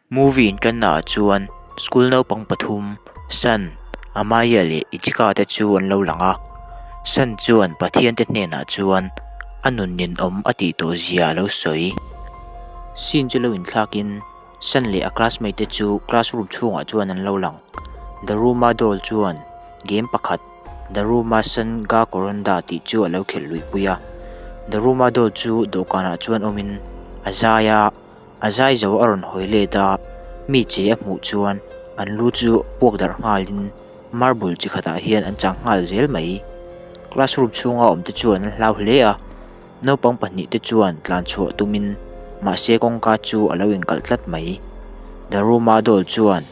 Movie inṭanna ah chuan school naupang pathum San, Amaya leh Ichika te chu an lo lang a. San chuan Pathian te hnenah chuan a nun ninawm a tih tawh zia a lo sawi. Scene chu lo inthlakin San leh a classmate te chu classroom chhungah chuan an lo lang. Daruma doll chuan game pakhat Daruma San Ga Koronda tih chu a lo khelh luihpui a. Daruma doll chu dawhkanah chuan awmin a zai a. A zai zo a rawn hawi let a, mi che a hmuh chuan an lu chu puak darh nghalin marble chi khatah hian an chang nghal zel mai. Classroom chhunga awmte chuan an hlau hle a, naupang pahnihte chuan tlan chhuah tumin mahse kawngka chu a lo inkalh tlat mai. Daruma doll chuan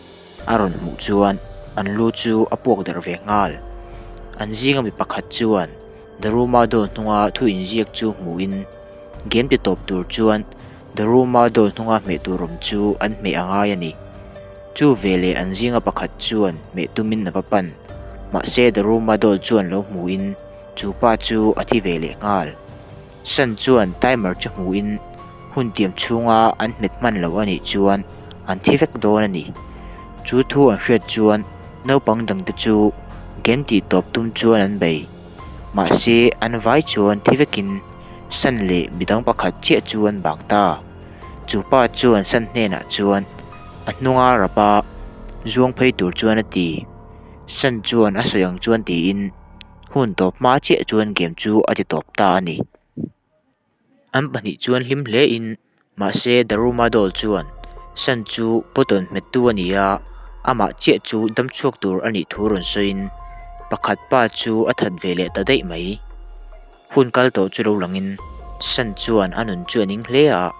a rawn hmuh chuan an lu chu a puak darh ve nghal. An zinga mi pakhat chuan Daruma doll hnunga thu inziak chu hmuhin game ti tawp tur chuan Daruma doll hnunga hmeh tur awm chu an hmeh a ngai a ni. Chu veleh an zinga pakhat chuan hmeh tumin a va pan. Mahse Daruma doll chuan lo hmuhin chu pa chu a thi ve leh nghal. San chuan timer chu hmuhin hun tiam chhunga an hmet hman lo a nih chuan an thi vek dawn a ni. Chu thu an hriat chuan naupang dangte chu game tih tawp tum chuan an bei. Mahse an vai chuan thi vekin San leh midang pakhat chiah chu an bang ta. Chu pa chuan San hnenah chuan a hnunga rapa zuang phei tur chuan a ti. San chuan a sawi ang chuan tiin hun tawp hma chiah chuan game chu a ti tawp ta a ni. An pahnih chuan hlim hle in mahse Daruma doll chuan San chu button hmettu a ni a, amah chiah chu dam chhuak tur a nih thu rawn sawiin pakhat pa chu a that ve leh ta daih mai. Hun kal tawh chu lo langin San chuan a nun chu a ning hle a,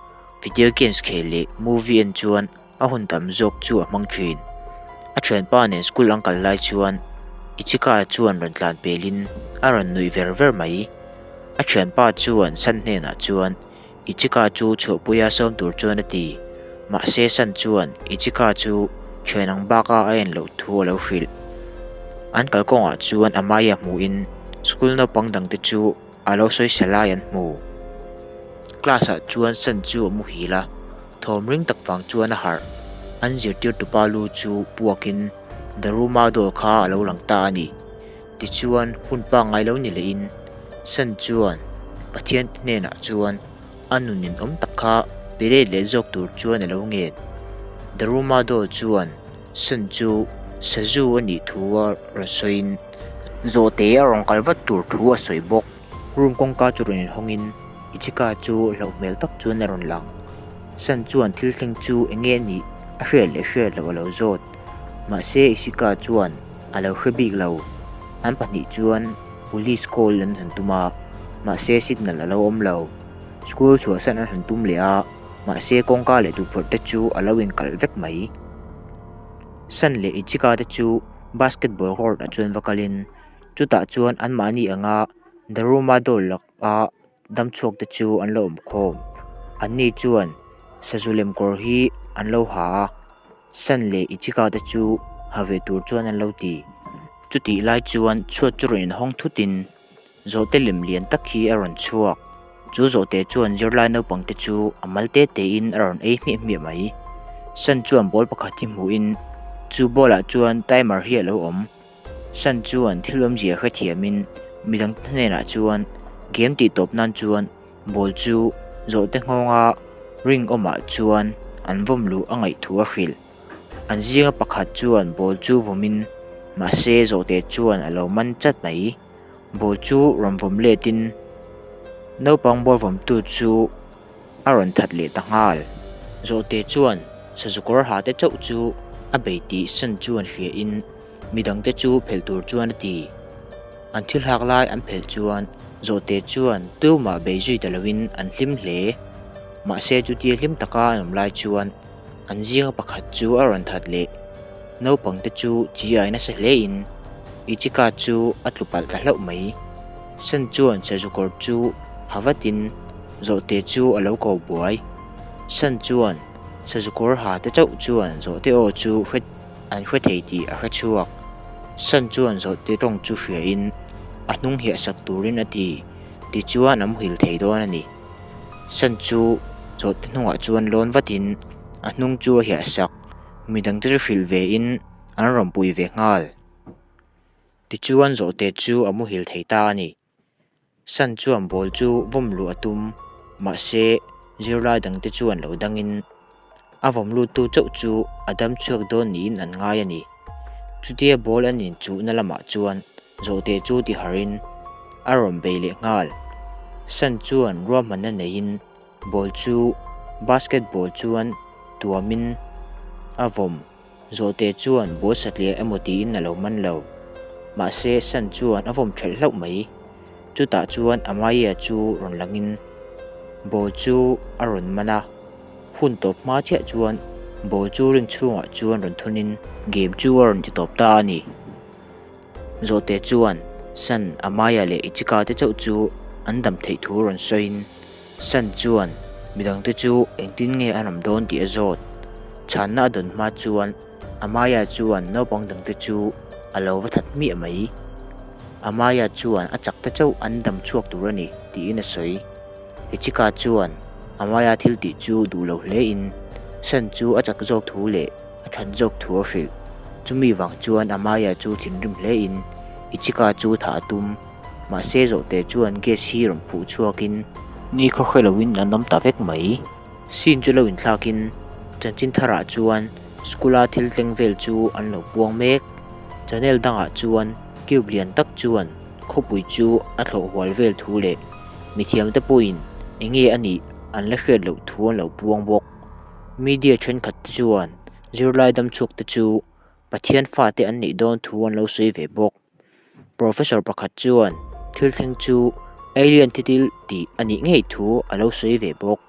video games khel leh movie en chuan a hun tam zawk chu a hmang thin. A thianpa nen school an kal lai chuan Ichika chuan rawn tlan pelin a rawn nuih ver ver mai. A thianpa chuan San hnenah chuan Ichika chu chhuahpuia sawm tur chuan a ti. Mahse San chuan Ichika chu thian ang baka a en loh thu a lo hrilh. An kalkawngah chuan Amaya hmuhin school naupang dangte chu A lo sawi lai an hmu. Class ah chuan San chu a muhil a, thawm ring tak vang chuan a harh. An zirtirtupa lu chu puakin Daruma doll kha a lo lang ta a ni. Tichuan hun pangngai lo ni lehin San chuan Pathian hnenah chuan a nun inawm tak kha pe let leh zawk tur chuan a lo ngen. Daruma doll chuan San chu sazu a nih thu a rawn sawiin Zawhte a rawn kal vat tur thu a sawi bawk. Room kawngka chu rawn inhawngin Ichika chu hlauh hmel tak chuan a rawn lang. San chuan thil thleng chu eng nge a nih a hriat leh hriat loh a lo zawt. Mahse Ichika chuan a lo hre bik lo. An pahnih chuan police call an han tum a, mahse signal a lo awm lo. School chhuahsan an han tum leh a, mahse kawngka leh tukverh te chu a lo inkalh vek mai. San leh Ichika te chu basketball court ah chuan va kalin chutah chuan anmahni anga Daruma doll laka dam chhuak te chu an lo awm khawm. Anni chuan sazu lem kawr hi an lo ha a, San leh Ichika te chu ha ve tur chuan an lo ti. Chutih lai chuan chhuat chu rawn inhawng thutin Zawhte lem lian tak hi a rawn chhuak. Chu zawhte chuan zirlai naupang te chu a mal te te in a rawn ei hmiah hmiah mai. San chuan ball pakhat hi hmuhin chu ball ah chuan timer hi a lo awm. San chuan thil awmzia hrethiamin midang te hnenah chuan game tih tawp nan chuan ball chu zawhte nghawnga ring awmah chuan an vawm luh a ngaih thu a hrilh. An zinga pakhat chuan ball chu vawmin mahse zawhte chuan a lo man chat mai. Ball chu rawn vawm letin naupang ball vawmtu chu a rawn that leh ta nghal. Zawhte chuan sazu kawr ha te chauh chu a bei tih san chuan hriain midangte chu phelh tur chuan a ti. An thil hak lai an phelh chuan zawhte chuan tumah bei zui ta loin an hlim hle. Mahse chutia hlim taka an awm lai chuan An zinga pakhat chu a rawn that leh. Naupangte chu chi ai nasa hlein Ichika chu a tlu palh ta hlauh mai. San chuan sazu kawr chu ha vatin zawhte chu a lo ko buai. San chuan sazu kawr ha te chauh chuan zawhte aw chu hre an hre thei tih a hre chhuak. San chuan zawhte tawng chu hriain a hnung hiah sak turin a ti. Tichuan a muhil thei dawn a ni. San chu zawhte hnungah chuan lawn vatin. A hnung chu a hiah sak. Midangte chu hrilh ve in an rawn pui ve nghal. Tichuan zawhte chu a muhil thei ta a ni. San chuan ball chu vawm luh a tum, mahse zirlai dangte chuan lo dangin a vawm luttu chauh chu a dam chhuak dawn niin an ngai a ni. Chutia ball an inchuhna lamah chuan zawhte chu tiharhin a rawn bei leh nghal. San chuan ruahmanna neiin ball chu basketball chuan tuamin a vawm. Zawhte chuan ball satliah emaw tiin a lo man lo. Mahse, San chuan a vawm ṭhelh hlauh mai. Chutah chuan Amaya chu rawn langin ball chu a rawn man a, hun tawp hma chiah chuan ball chu ring chhungah chuan rawn thunin game chu a rawn ti tawp ta a ni. Zawhte chuan San, Amaya leh Ichika te chauh chu an dam theih thu rawn sawiin San chuan midangte chu engtin nge an awm dawn tih a zawt. Chhanna a dawn hma chuan Amaya chuan naupang dangte chu a lo va that hmiah mai. Amaya chuan a chak te chauh an dam chhuak tur a ni tiin a sawi. Ichika chuan Amaya thil tih chu duh lo hle in San chu a chak zawk thu leh a that zawk thu a hrilh. Chumi vang chuan Amaya chu thinrim hle in Ichika chu thah a tum. Mahse zawhte chuan gas hi rawn phuh chhuakin ni khaw hre loin an awm ta vek mai. Scene chu lo inthlakin chanchin tharah chuan school-a thil tleng vel chu an lo puang mek. Channel dangah chuan cube lian tak chuan khawpui chu a thlawh hual vel thu leh mithiamte pawhin enge a nih an la hriat loh thu an lo puang bawk. Media thenkhat te chuan zirlai damchhuak te chu Pathian fate an nih dawn thu an lo sawi ve bawk. Professor pakhat chuan thil thleng chu alien thitil tih a nih ngei thu a lo sawi ve bawk.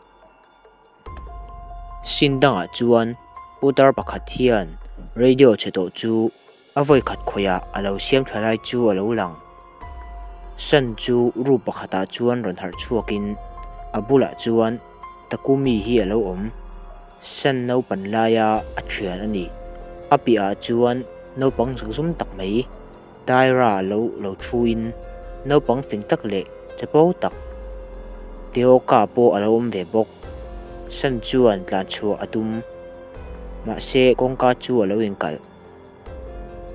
Sin dangah chuan putar pakhat hian radio chhe tawh chu a vawi khat khawihah a lo siam tha lai chu a lo lang. San chu room pakhatah chuan rawn harh chhuakin a bulah chuan Takumi hi a lo awm. San naupan laia a thian a ni. A piahah chuan naupang zakzum tak mai Tyra lo lo thuin naupang fing tak leh chapo tak Teoka pawh a lo awm ve bawk. San chuan tlan chhuah a tum. Mahse kawngka chu a lo inkalh.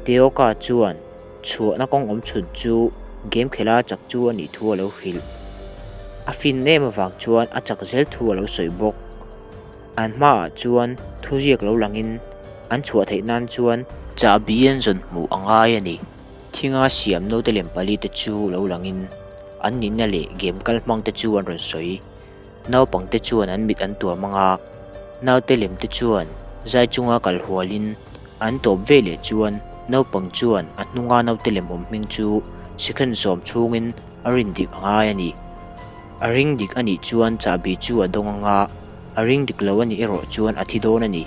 Teoka chuan chhuahna kawng awm chhun chu game khela chak chu a nih thu a lo hrilh. A fin em avang chuan a chak zel thu a lo sawi bawk. An hmaah chuan thuziak lo langin an chhuah theih nan chuan chahbi an zawn hmuh a ngai a ni. Thinga siam naute lem palite chu lo langin an nihna leh game kal hmangte chu an rawn sawi. Naupangte chuan an mit an tuam ang a, naute lemte chuan zai chunga kal hualin an tawp ve leh chuan naupang chuan a hnunga naute lem awm hming chu second sawm chhungin a rin dik a ngai a ni. A ring dik a nih chuan chahbi chu a dawng ang a, a ring dik lo a nih erawh chuan a thi dawn a ni.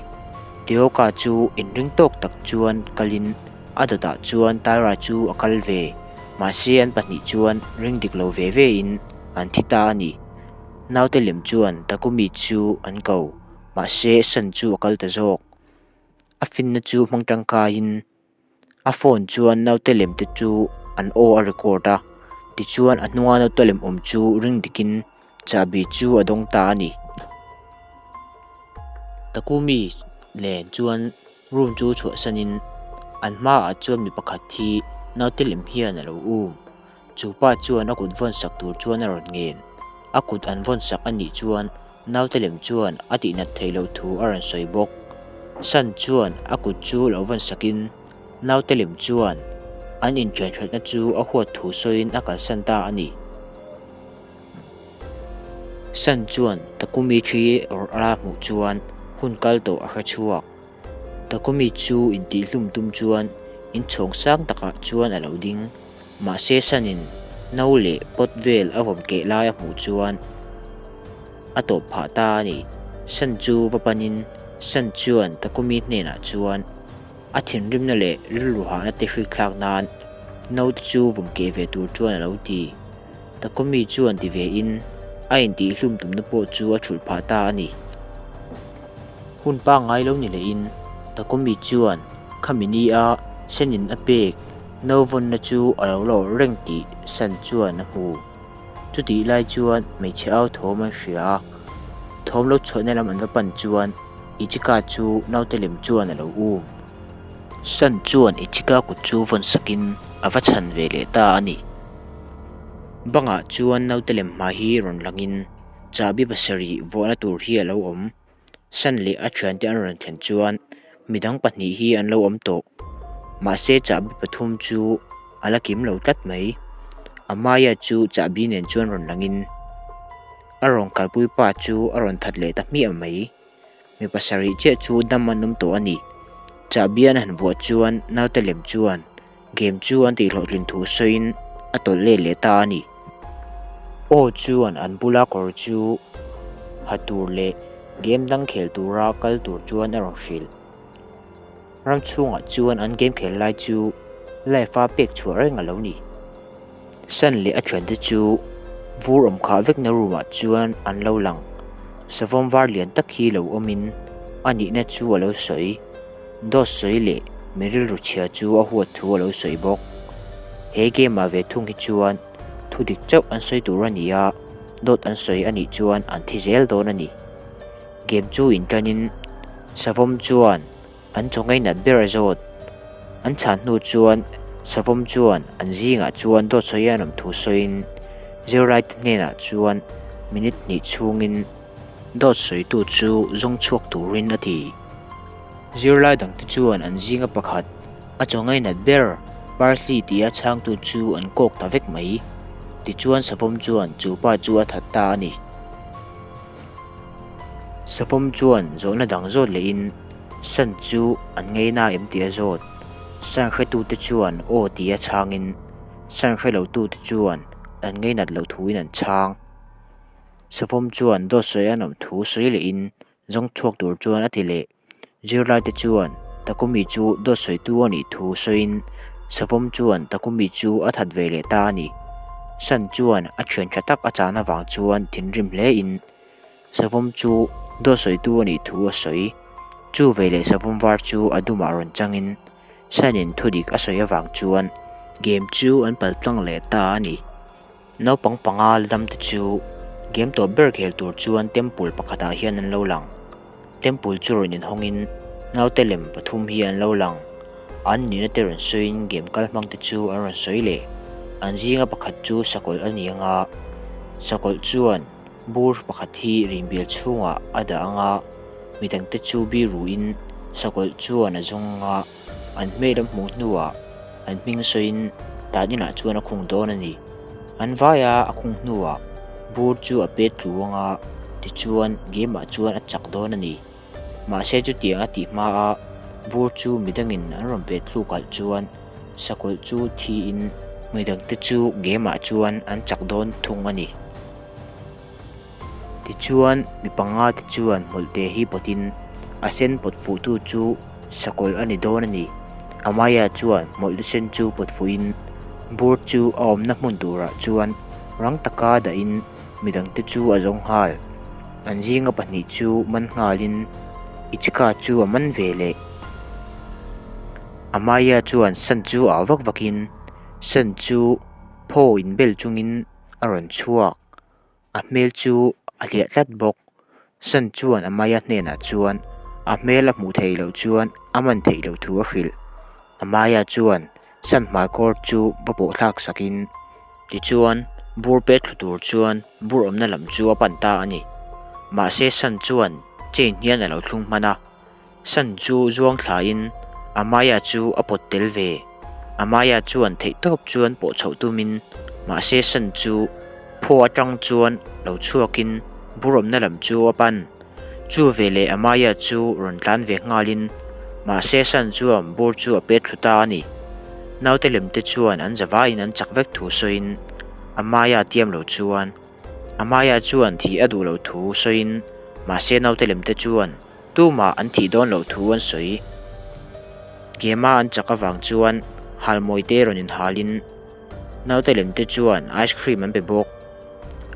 Teoka chu inring tawk tak chuan kalin a dawtah chuan Tyra chu a kal ve, mahse an pahnih chuan ring dik lo ve ve in an thi ta a ni. Naute lem chuan Takumi chu an ko, mahse San chu a kal ta zawk. A finna chu hmang tangkaiin a phone chuan naute lem te chu an aw a record a, tichuan a hnunga naute lem awm chu ring dikin chahbi chu a dawng ta a ni. Takumi nen chuan room chu chhuahsanin an hmaah chuan mi pakhat hi naute lem hian a lo um. Chu pa chuan a kut vawn sak tur chuan a rawn ngen. A kut an vawn sak a nih chuan naute lem chuan a tihnat theih loh thu a rawn sawi bawk. San chuan a kut chu lo vawn sakin naute lem chuan an inṭhianṭhatna chu a huat thu sawiin a kalsan ta a ni. San chuan Takumi thi awrh a hmuh chuan hun kal tawh a hre chhuak. Takumi chu intihhlum tum chuan inchhawng sang takah chuan a lo ding. Mahse Sanin no leh pot vel a vawm keh lai a hmuh chuan a tawp phah ta a ni. San chu va panin San chuan Takumi hnenah chuan a thinrimna leh rilru hahna te hrikthlak nan no te chu vawm keh ve tur chuan a lo ti. Takumi chuan ti ve in a intihhlum tumna pawh chu a thulh phah ta a ni. Hun pangngai lo ni lehin Takumi chuan khami ni a Senin a pek no vawnna chu a lo la awrh reng tih San chuan a hmu. Chutih lai chuan hmeichhe au thawm an hria a, thawm lo chhuahna lam an va pan chuan. Ichika chu naute lem chuan a lo um. San chuan Ichika kut chu vawn sakin a va chhan ve leh ta a ni. Bangah chuan naute lem hmai hi rawn langin chahbi pasarih vuahna tur hi a lo awm. San leh a thiante an rawn thlen chuan midang pahnih hi an lo awm tawh. Mahse chahbi pathum chu a la kim lo tlat mai. Amaya chu chahbi nen chuan rawn langin a rawn kalpui pa chu a rawn that leh ta hmiah mai. Mi pasarih chiah chu dam an awm tawh a ni. Chahbi an han vuah chuan naute lem chuan Game chu an tihhlawhtlin thu sawiin a tawlh let leh ta a ni. Aw chuan an bula kawr chu ha tur leh game dang khel tura kal tur chuan a rawn hrilh. Ram chhungah chuan an game khel lai chu live a pek chhuah reng a lo ni. San leh a thiante chu vur awm khah vekna room ah chuan an lo lang. Savawm var lian tak hi lo awmin a nihna chu a lo sawi. Dawt sawi leh mi rilru chhia chu a huat thu a lo sawi bawk. He game ah ve thung hi chuan thu dik chauh an sawi tur a ni a, dawt an sawi a nih chuan an thi zel dawn a ni. Game chu inṭanin Savawm chuan an chaw ngainat ber a zawt. An chhan hnu chuan Savawm chuan an zingah chuan dawt sawi an awm thu sawiin zirlaite hnenah chuan minute hnih chhungin Dawt sawitu chu zawng chhuak turin a ti. Zirlai dangte chuan an zinga pakhat, a chaw ngainat ber, Parsley tia chhangtu chu an kawk ta vek mai. Tichuan Savawm chuan chu pa chu a that ta a ni. Savawm chuan zawhna dang zawt lehin San chu an ngaina em tih a zawt. San hretute chuan aw tia chhangin San hrelotute chuan an ngainat loh thuin an chhang. Savawm chuan dawt sawi a nawm thu sawi lehin zawng chhuak tur chuan a ti leh. Zirlaite chuan Takumi chu dawt sawitu a nih thu sawiin Savawm chuan Takumi chu a that ve leh ta a ni. San chuan a thian tha tak a chan avang chuan thinrim hlein Savawm chu dawt sawitu a nih thu a sawi. Chu veleh Savawm var chu a dumah rawn changin Sanin thudik a sawi avang chuan game chu an paltlang leh ta a ni. Naupang panga la dam te chu game tawp ber khel tur chuan temple pakhatah hian an lo lang. Temple chu rawn inhawngin naute lem pathum hi an lo lang. An nihna te rawn sawiin game kal hmang te chu an rawn sawi leh. An zinga pakhat chu sakawlh a ni ang a, sakawlh chuan bur pakhat hi rinbial chhungah a dah ang a, midangte chu biruin sakawlh chuan a zawng ang a. An hmel an hmuh hnuah an hming sawiin tan inah chuan a khung dawn a ni. An vaia a khung hnuah bur chu a pet tlu ang a, tichuan game ah chuan a chak dawn a ni. Mahse chutiang a tih hmaa bur chu midangin an rawn pet thluk alh chuan sakawlh chu thiin midangte chu game ah chuan an chak dawn thung a ni. Tichuan, mi panga te chuan hmawlhte hi pawtin a sen pawt fuhtu chu sakawlh a ni dawn a ni. Amaya chuan hmawlhte sen chu pawt fuhin bur chu a awmna hmun turah chuan rang taka dahin midangte chu a zawng nghal. An zinga pahnih chu man nghalin Ichika chu a man ve leh. Amaya chuan San chu au vak vakin San chu phaw inbel chungin a rawn chhuak. A hmel chu a hliah tlat bawk. San chuan Amaya hnenah chuan a hmel a hmuh theih loh chuan a man theih loh thu a hrilh. Amaya chuan San hmaikawr chu va pawh thlak sakin tichuan bur pet thlu tur chuan bur awmna lam chu a pan ta a ni. Mahse San chuan chain hian a lo thlung hman a. San chu zuang thlain Amaya chu a pawt tel ve. Amaya chuan theihtawp chuan pawh chhoh tumin mahse San chu phaw atang chuan lo chhuakin burawmna lam chu a pan. Chu veleh Amaya chu rawn tlan ve nghalin mahse San chuan bur chu a pet thlu ta a ni. Naute lemte chuan an zavaiin an chak vek thu sawiin Amaya tiam lo chuan Amaya chuan thih a duh loh thu sawiin mahse naute lemte chuan Tumah an thih dawn loh thu an sawi. Gema an chak avang chuan halmawi te rawn inhalin naute lem te chuan ice cream an pe bawk.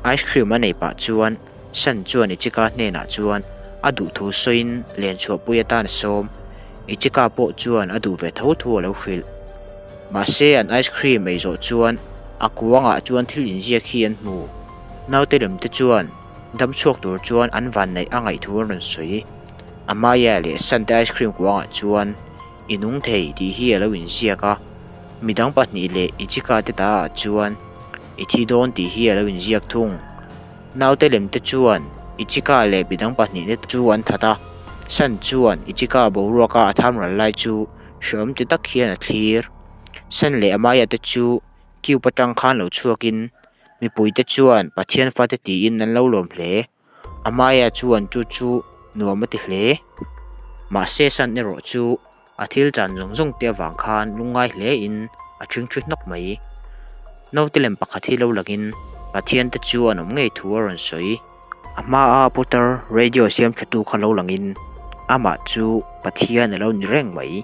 Ice cream a nei pah chuan San chuan Ichika hnenah chuan a duh thu sawiin len chhuahpui atan a sawm. Ichika pawh chuan a duh ve tho thu a lo hrilh. Mahse an ice cream ei zawh chuan a kuangah chuan thil inziak hi an hmu. Naute lem te chuan Dam chhuak tur chuan an vanneih a ngaih thu an rawn sawi. Amaya leh San te ice cream kuangah chuan I nung thei tih hi a lo inziak a, midang pahnih leh Ichika te ta ah chuan I thi dawn tih hi a lo inziak thung. Naute lem te chuan Ichika leh midang pahnih te chu an that a, San chuan Ichika boruaka a tham ral lai chu hrehawm ti tak hian a thlir. San leh Amaya te chu cube atang khan lo chhuakin mipuite chuan Pathian fate tiin an lo lawm hle. Amaya chuan chu chu nuam a ti hle. Mahse San erawh chu a thil chan zawng zawng te avang khan lungngai hle in a ṭhingṭhi hnawk mai. Naute lem pakhat hi lo langin Pathian te chu an awm ngei thu a rawn sawi. A hmaa putar radio siam ṭhatu kha lo langin amah chu Pathian a lo ni reng mai.